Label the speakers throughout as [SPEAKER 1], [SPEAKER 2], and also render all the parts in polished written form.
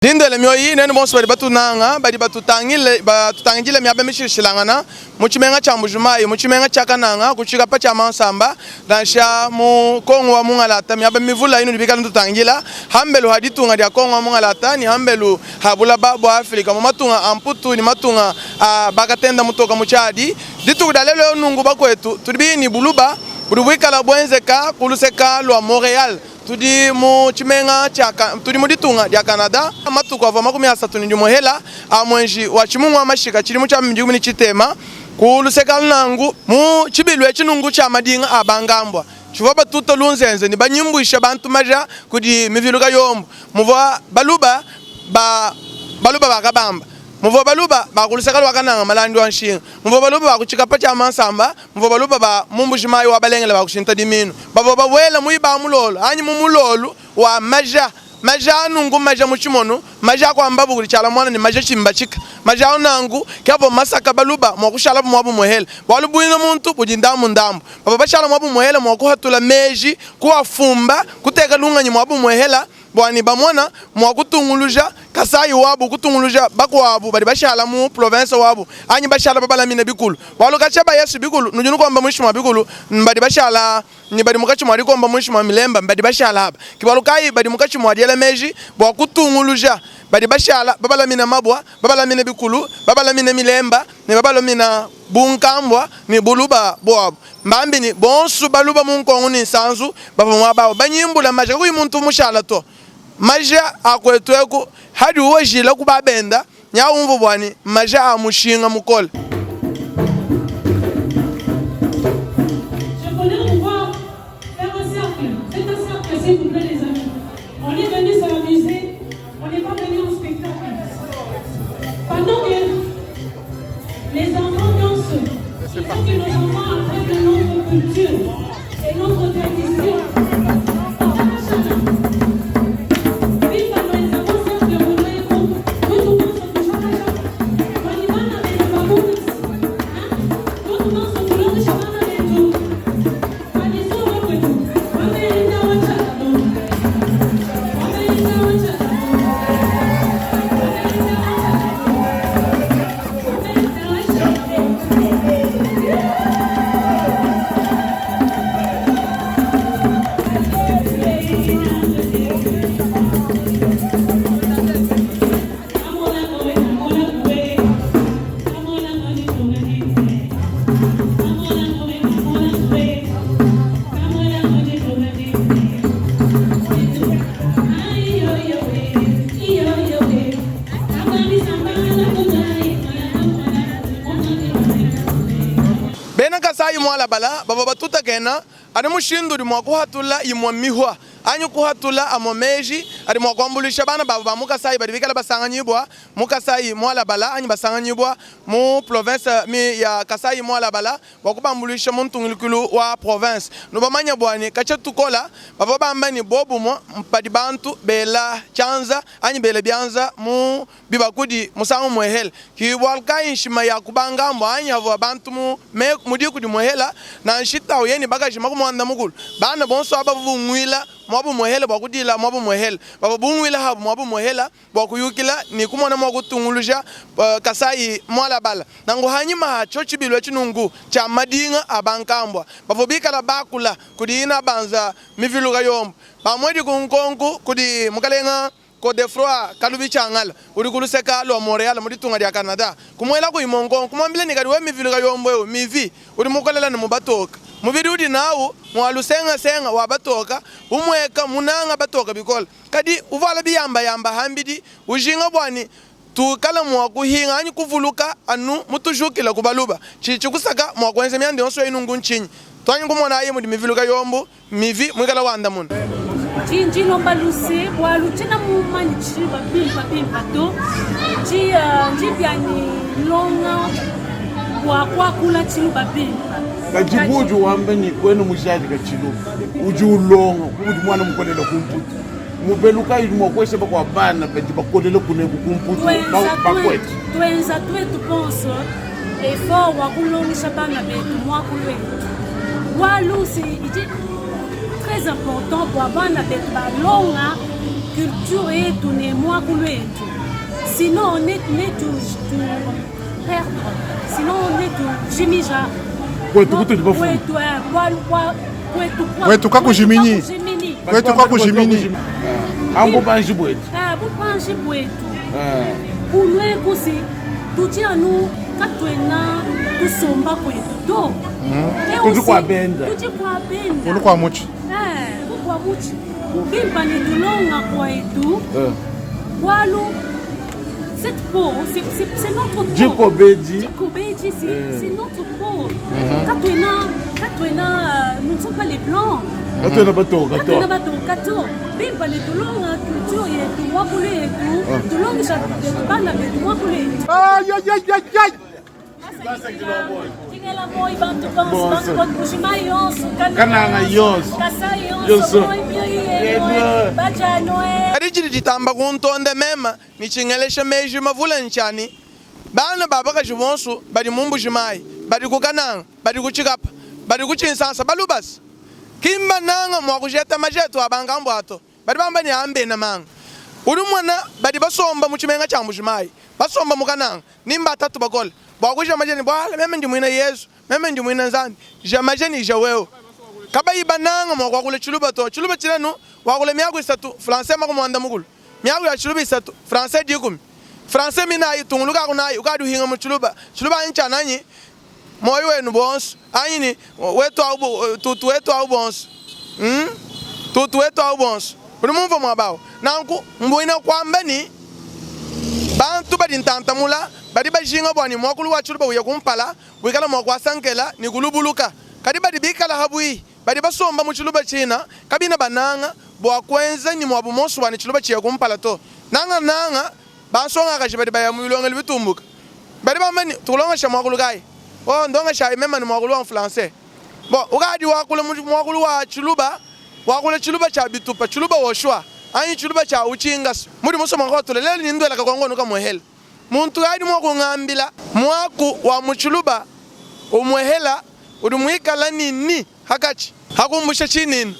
[SPEAKER 1] Dindele mioyi nenu bonso badi batunanga, badi batutangile, batutangidile miaba mishilashilangana mu tshimenga tshia Mbujimayi, mu tshimenga tshia Kananga, ku tshikapa tshia Mansamba, nansha mu Kongo wa mungalata, miaba mivula inudi bikale nututangidila hambelu ha ditunga dia Kongo wa mungalata ne hambelu ha bulaba bua Afrika, mu matunga a Mputu ne matunga a bakatenda mutoka mu tshiadi. Dituku dia lelu eu nunku bakuetu tudi biyi ne buluba budi buikala buenzeka ku luseka lua Montreal. Tudi mu tshimenga tshia tudi mu ditunga dia Canada. Matuku avua 31 hela a muenji wa tshimungu wa mashika tshidimu tshia midimu ne tshitema ku luseka lunangu mu tshibilu etshi nungu tshia madinga a bangambua tshivua batuta lunzenze ne banyimbuisha bantu maja kudi mivilu kayombo muvua baluba ba baluba bakabamba muvua baluba ba ku luseka lua Kananga malandi wa nshinga muvua baluba ba ku tshikapa tshia Mansamba muvua baluba ba mu Mbuji-Mayi wa Balengele ba kushinta diminu bavua babuela mu ibamulolu anyi mu mulolu wa maja. Maja a nunku mmaja mu tshimonu, maja a kuambabu kudi tshiala muana ne maja tshimbatshika. Maja au nanku ke avua masaka baluba mua kushalabu muabu muhele, bualu buina muntu budi ndambu ndambu. Bavua bashala muabu muhele mua kuhatula meji, kuafumba, kuteka lungenyi muabu muhela bua ne bamona mua kutunguluja Kasai wabu, kutunguluja bakuabu badi bashala mu province wabu anyi bashala babalamine bikulu. Bualu katshia ba Yesu bikulu, nudi nukomba muinshi mua bikulu, mbadi bashala ne badi mukatshi mua dikomba muinshi mua milemba mbadi bashala aba. Ke bualu kayi badi mukatshi mua diela meji bua kutunguluja badi bashala babalamina mabua, babalamina bikulu, babalamina milemba ne babalamina bunkambua ne buluba buabu. Mbambi ne, bonsu baluba mu nkongu ne nsanzu bavua muaba awu, banyimbula maja kakuyi muntu mushala to. Maja a kuetu eku hadi uwajila ku ba benda, nya umvua bua ne maja a mushinga mukole.
[SPEAKER 2] Je voudrais pouvoir faire un cercle. Faites un cercle, s'il vous plaît, les amis. On est venu s'amuser. On n'est pas venu en spectacle. Pendant que les enfants dansent, il faut que nos enfants apprennent notre culture et notre tradition.
[SPEAKER 1] Bena Kasayi mualabala bavua batutakena anu mushindu udi mua kuhatula imue mihua anyi kuhatula amue meji adi mua kuambuluisha bana babu ba mu Kasayi badi bikale basanganyibua mu Kasayi mualabala anyi basanganyibua mu province ya Kasayi mualabala bua kubambuluisha mu ntungilukilu wa province. Nubamanya bua ne katshia tukola bavua bamba ne bobumue padi bantu bela tshianza anyi bela bianza mu bibakudi musangu muehela. Ki bualu kayi nshima ya kubanga mbua anyi havua bantu mu meku mu diku dimuehela nansha tau ye ne bakaji maku mukulu bana bonso aba bavua bunguila muabu muehela bua kudila muabu muehela bavua bunguila habu muabu muehela bua kuyukila ne kumona mua kutunguluja Kasayi mualabala. Nanku hanyima ha tsho tshibilu etshi nunku tshia madinga a bankambua bavua bikala bakula kudi inabanza miviluka yombo bamuedi ku nkonku kudi mukalenga Godefroid Kalubi Tshiangala udi ku luseka lua Montreal mu ditunga dia Canada kumuelaku imue nkonko kumuambila ne kadi we miviluka yombo eu mivi udi mukolela ne mu batoka mubidi udi nawu ngua lusengasenga wa batoka umueka munanga batoka bikola Kadi uvuala biyambayamba hambidi, ujinga bua ne tuikale mua kuhinga anyi kuvuluka anu mutujukila ku baluba. Tshidi tshikusaka mua kuenza mianda yonso eyi nunku ntshinyi? Tuanyi kumonayi mudi miviluka yombu mivi muikale wandamuna.
[SPEAKER 2] Ndi ndilomba luse bualu tshiena mumanye tshiluba bimpa bimpa to. Ndi ndi bianyi longa bua kuakula tshiluba bimpa.
[SPEAKER 3] Kadi budi wamba ne kuena mujadika tshiluba, udi ulonga bu mudi muana mukolele ku Mputu. Mubelu kayi udi mua kuesha bakuabu bana badi bakolele kuneku ku Mputu bakuetu?
[SPEAKER 2] Tuenza tuetu bonso effort wa kulongesha bana betu muakulu wetu, bualu idi très important bua bana betu balonga. Culture yetu ne muakulu etu. Sinon ne ne tu tu perdre. Sinon ne tu jimija.
[SPEAKER 3] Kwetu kutudi bafuma.
[SPEAKER 2] Kwetu eh, kwa kwa kwetu kwa.
[SPEAKER 4] Kwetu kakujimini.
[SPEAKER 2] Kakujimini.
[SPEAKER 4] Kwetu kakujimini.
[SPEAKER 3] Ambu banji bwetu.
[SPEAKER 2] Eh, bupanji bwetu. Kulwe kusi tudi anu katuena tusomba kwetu to. Et
[SPEAKER 3] Tudi
[SPEAKER 2] aussi,
[SPEAKER 3] kwa benda.
[SPEAKER 2] Tudi kwa benda.
[SPEAKER 4] Ulu kwa muchi.
[SPEAKER 2] Eh, kukwa muchi. Bimpa ne tulonga kwetu.
[SPEAKER 3] Eh.
[SPEAKER 2] Walu, cette peau, c'est notre peau.
[SPEAKER 3] Djikobedi.
[SPEAKER 2] Djikobedi, c'est notre peau. Katuena, katuena, nous ne sommes pas les blancs.
[SPEAKER 3] Katuena batoka to.
[SPEAKER 2] Katuena batoka to. Bimpa ne tulonga culture yetu, mwakulu yetu, tulongisha bana betu mwakulu yetu.
[SPEAKER 4] Ay, ay, ay, ay, ay.
[SPEAKER 2] Tingela moi bantu bonso, bantu bonso, Mbuji-Mayi yonso,
[SPEAKER 3] Kananga yonso.
[SPEAKER 2] Kasai yonso,
[SPEAKER 3] Yonso.
[SPEAKER 2] moi mioyi bajano eh.
[SPEAKER 1] Kadi tshidi tshitamba kuntonda mema ne tshingelesha meji mavule ntshia ne, bana ba bakaji bonso badi mu Mbuji-Mayi, badi ku Kananga, badi ku Tshikapa, badi ku Tshinsansa, balubasa ki mbananga mua kujeta majetu a bankambua to. Badi bamba ne, Ambena manga. Udi umona badi basomba mu tshimenga tshia Mbuji-Mayi, basomba mu Kananga, ni mbatatu bakole bua kuja maja ne buala, meme ndi muina Yezu, meme ndi muina Nzambi, ja maja ne ja wewe. Kabayi bananga mua kuakula tshiluba to. Tshiluba tshilenu wakula miaku isatu, français makumi muanda mukulu, miaku ya tshiluba isatu, français dikumi, français minayi, tungulukaku nayi, ukadi uhinga mu tshiluba. Tshiluba anyi tshia nanyi? Muoyo wenu bonso anyi ni wetu au bu, tutu wetu au bonso. Tutu wetu au bonso. Udi mumvue muaba au. Nanku mbuina kuamba ni bantu badi ntantamula badi bajinga bua ne muakulu wa tshiluba uye kumpala, wikala mua kuasankela ne kulubuluka. Kadi badi bikala habuihi, badi basomba mu tshiluba tshina, kabina bananga bua kuenza ne muabu monso bua ne tshiluba tshiye kumpala to. Nangananga bansongakaji badi baya mu bilongelu bitumbuka. Badi bamba ne, Tukulongesha muakulu kayi? Oh, ndongeshayi meme ne muakulu wa français. Bon, ukadi wakula muakulu wa tshiluba, wakula tshiluba tshia bitupa, tshiluba woshwa, anyi tshiluba tshia utshingasu. Mudi musoma nkotula, lelu ni ndwela kakongo kamuhela. Muntu kadi mua kungambila muaku wa mu tshiluba umuhela udi muikala ni ni hakachi. Hakumbusha tshinina.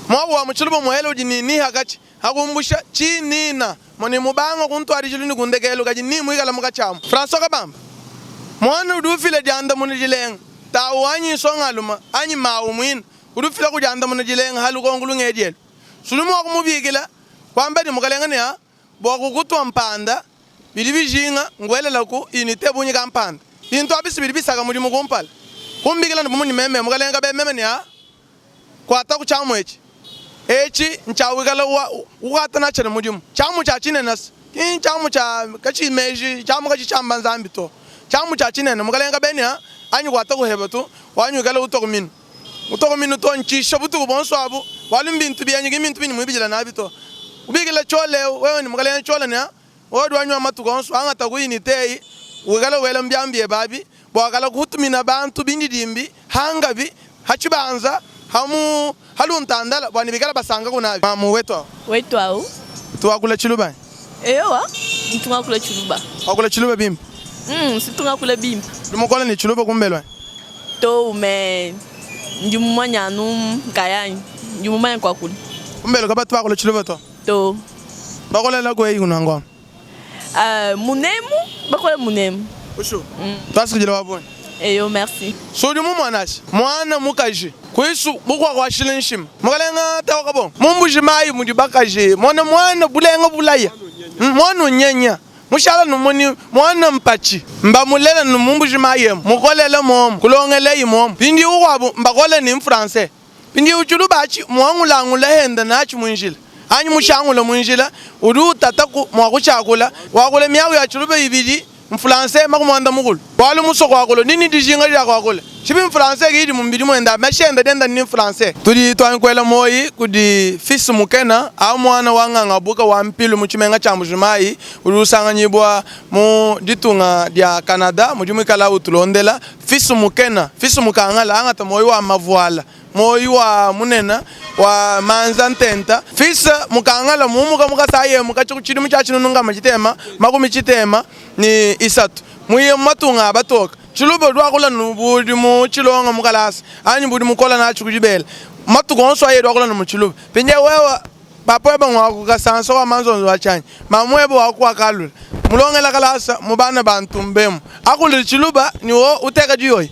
[SPEAKER 1] Muaku wa mu tshiluba umuhela udi ni ni hakachi. Hakumbusha tshinina. Moni mubanga kuntwadijilu ni kundekelu kadi ni muikala mukachamu. François Kabamba. Mwana udi ufila diandamuna dilenga. Tawu anyi nsongaluma anyi mawu mwina udi ufila kudiandamuna dilenga halukongo lungedielu. Sulu mua kumubikila kwamba ni mukalenga ne ha bua kukutwa mpanda bidi bijinga ngwelela ku unité bunyi kampanda. Bintu abisi bidi bisaka mudimu kumpala. Kumbikila ne bumuni meme mukalenga be meme ne ha kwata ku tshiamu etshi. Etshi ntshiawikala wa ukwata natshia ne mudimu. Tshiamu tshia tshinene se. Ki ntshiamu tshia katshimeji, tshiamu katshi tshiamba Nzambi to. Tshiamu tshia tshinene mukalenga be ne ha anyi kwata kuheba tu wanyukala utoka minu. Utoka minu to ntshisha butuku bonso abu bualu mbintu bianyi ki mbintu bindi muibidila nabi to. Ubikila tshiole wewe ne mukalenga tshiole ne ha wodi wanywa matuku onso angata ku unité eyi wikala wela mbiambi ebabi bua kala kutumina bantu bindidimbi hangabi hatshibanza hamu haluntandala bua ne bikala basanga kunabi. Mamu wetu awu.
[SPEAKER 5] Wetu awu.
[SPEAKER 1] Tuakula tshiluba.
[SPEAKER 5] Eyowa, ntungakula tshiluba.
[SPEAKER 1] Wakula tshiluba bimpe?
[SPEAKER 5] Situngakula bimpe.
[SPEAKER 1] Ndi mukola ne tshiluba kumbelwa?
[SPEAKER 5] To, me ndi mumanya anu nkayanyi. Ndi mumanya kwakula.
[SPEAKER 1] Kumbelwa ka batu bakula tshiluba to?
[SPEAKER 5] To.
[SPEAKER 1] Bakolela kweyi kunangwa?
[SPEAKER 5] Munemu, bakola munemu.
[SPEAKER 1] Ushu. Twasikijila wabonye.
[SPEAKER 5] Eyo, merci.
[SPEAKER 1] Sudi mu mwanasi, mwana mukaji. Kwisu bukwa kwashila nshima. Mukalenga tawa kabo. Mumbuji mayi mudi bakaji. Mwana mwana bulenga bulaya. Mwana unyenya. Mushala numuni mwana mpachi. Mba mulela nu mumbuji mayi emu. Mukolele momu. Kulongele momu. Pindi ukwabu mbakole ni mfrançais. Pindi uchulu bachi muangulangula henda nachi mwinjila. Anyi mushangula mwinjila. Udi utata ku mwakuchakula. Wakule miaku ya chuluba ibidi. Mfrançais makumwanda mukulu. Bualu musoko wakula nini dijinga dia kwakula. Shibi mfrançais kidi mumbidi mwenda mashenda denda ni mfrançais. Tudi twankwela moyi kudi fils mukena a mwana wa nganga buka wa mpilu mu tshimenga tshia Mbuji-Mayi udi usanganyibwa mu ditunga dia Canada mudi muikala utulondela fils mukena fils mukangala angata moyi wa mavuala moyi wa munena wa manza ntenta fils mukangala mumuka mukasaye mukachi kuchidimu tshia tshinunu ngama tshitema makumi tshitema ni isatu muye matunga abatoka tshiluba lwakula nu budi mu tshilonga mukalasa anyi budi mukola nachi kudibela matuku onso aye lwakula nu mu tshiluba pinje wewe. Papa webe ngwa ku Kasansa wa manzonzo wa tshanyi. Mamu webe wa ku Wakalula. Mulongela kalasa mu bana ba ntumbemu. Akulila tshiluba ni wo uteka diyoyi.